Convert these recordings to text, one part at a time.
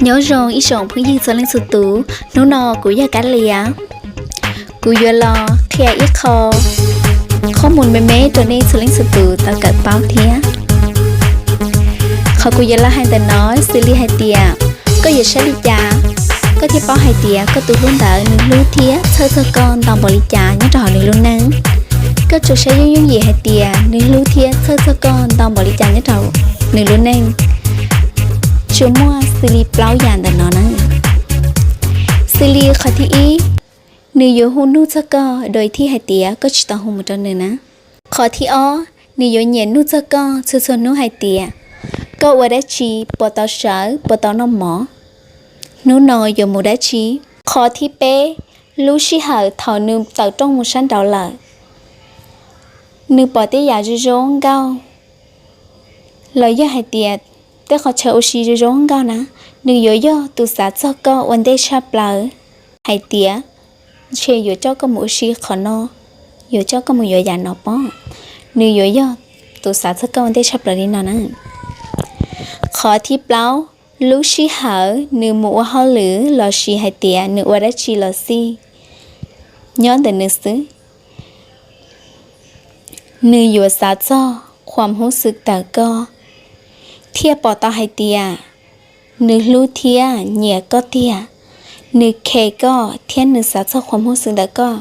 Nyob zoo ib tsoom phooj ywg txhua leej txhua tus, hnub no kuv yog Kab Lias. Kuv yuav los qhia ib qho qhob mus me me rau nej txhua leej txhua tus tau kawm paub thiab. Qhov kuv yuav los hais ntawm no xws li hais tias koj yuav saib li cas koj thiaj paub hais tias koj tus hlub ntawd nws hlub thiab txhawj txog koj ntau npaum li cas nyob rau hauv nws lub neej. Koj tsuas saib yooj yooj yim hais tias nws hlub thiab txhawj txog koj ntau npaum li cas nyob rau nws lub neej. Tsuas muaj xws li plaub yam ntawm no na. Xws li qhov thib ib, nws yuav hu nug txog koj, dua ib thij hais tias koj tsis tau hu mus rau nws na. Qhov thib ob, nws yuav nyiam nug txog koj txhua txhua hnub hais tias koj ua dab tsi, puas tau sawv, puas tau noj mov, hnub no yuav mus dab tsi. Qhov thib peb, lub sij hawm thaum nws tawm rooj mus sab nraud lawm, nws pom tej yam zoo zoo nkauj los yog hais tias tej qhov chaw ua si zoo zoo nkauj na, nws yuav yog tus xav txog koj ua ntej tshaj plaws hais tias ntshe yuav coj koj mus ua si qhov no, yuav coj koj mus yuav yam no pob. Nws yuav yog tus xav txog koj ua ntej tshaj plaws li no na. Qhov thib plaub, lub sij hawm nws mus ua hauj lwm lossis hais tias nws ua dab tsi los xij, nyob ntawm nws xwb, nws yuav xav txog qhuas hmub xwm ntawm koj, thiaj pom tau hais tias nws hlub thiab nyiam koj tiag. Nws khes koj thiab nws xav txog qhuas hmub xwm ntawm koj.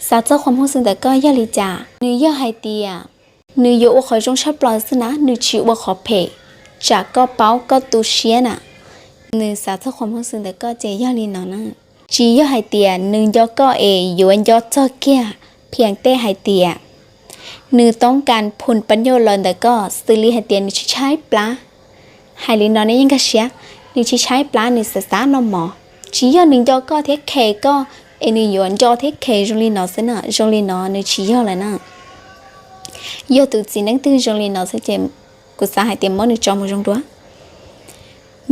Xav txog qhuas hmub xwm ntawm koj yog li cas? Nws yog hais tias nws yuav ua qhov zoo tshaj plaws xwb na, nws tsis ua qhov phem, tsam koj paub koj tu siab na. Nws xav txog qhuas hmub xwm ntawm koj ces yog li no na. Tsis yog hais tias nws nco koj es yuav nco txog kiag, phiam tej hais tias nws toob kas phum pab nyuj los ntawm koj, xws li hais tias nws tsis tshaib plab. Hais li no nej yeej nkag siab, nws tsis tshaib plab, nws xav xav noj mov. Tsis yog nws nco koj thiab khes koj es nws yuav nco thiab khes zoo li no xwb na, zoo li no nws tsis yog lawm na. Yog tus txiv neej twg zoo li no xwb ces kuv xav hais tias muab nws tso mus zoo dua.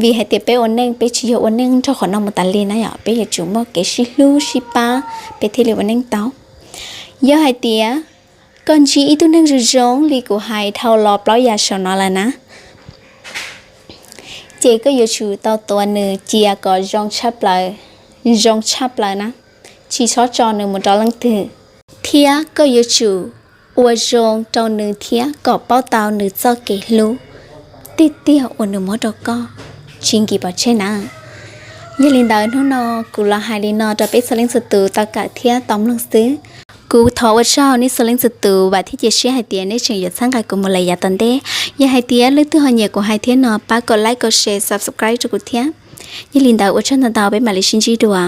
Vim hais tias peb ua neej peb tsis yog ua neej nrog qhov no mus tas li na yom, peb yuav tsum muaj kev sib hlub sib pab peb thiaj li ua neej tau. Yog hais tias koj ntsib ib tug neeg zoo zoo li kuv hais dhau los plaub yam saum no lawm na, ces koj yuav tsum tau tuav nws cia kom zoo tshaj plaws, zoo tshaj plaws na, tsis txhob tso nws mus rau leej twg. Thiab koj yuav tsum ua zoo rau nws thiab kom paub tau nws txoj kev hlub tiag tiag uas nws muab rau koj, tsis nkim pov tseg na. Yog li ntawd hnub no kuv los hais li no rau peb txhua leej txhua tus tau kawm thiab tau mloog xwb. Kuv thov ua tsaug nej txhua leej txhua tus, vam thiab cia siab hais tias nej tseem yuav txhawb nqa kuv mus lawm yav tom ntej. Yog hais tias leej twg ho nyiam kuv hais thiab no pab kom like, kom share, subscribe rau kuv thiab. Yog li ntawd ua tsaug ntau ntau, peb mam li sib ntsib dua.